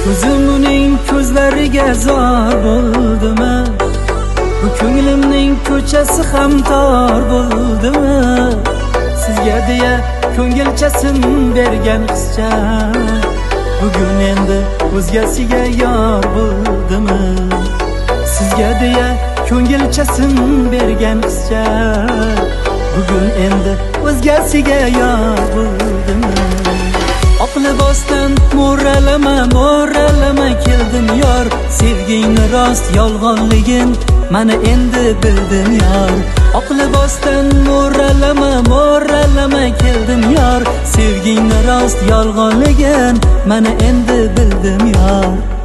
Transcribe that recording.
Ko'zim uning ko'zlariga zor bo'ldimi? Bu ko'nglimning ko'chasi ham tor bo'ldimi? Sizga deya ko'ngilchasin bergan qizcha, bugun endi o'zgasiga yor bo'ldimi? Sizga deya ko'ngilchasin bergan qizcha, bugun endi o'zgasiga yor bo'ldimi? Oq libosdan mo'ralama, mo'ralama keldim, yor. Sevgingni rost yolg'onligin mana endi bildim, yor. Oq libosdan mo'ralama, mo'ralama keldim, yor. Sevgingni rost yolg'onligin mana endi bildim, yor.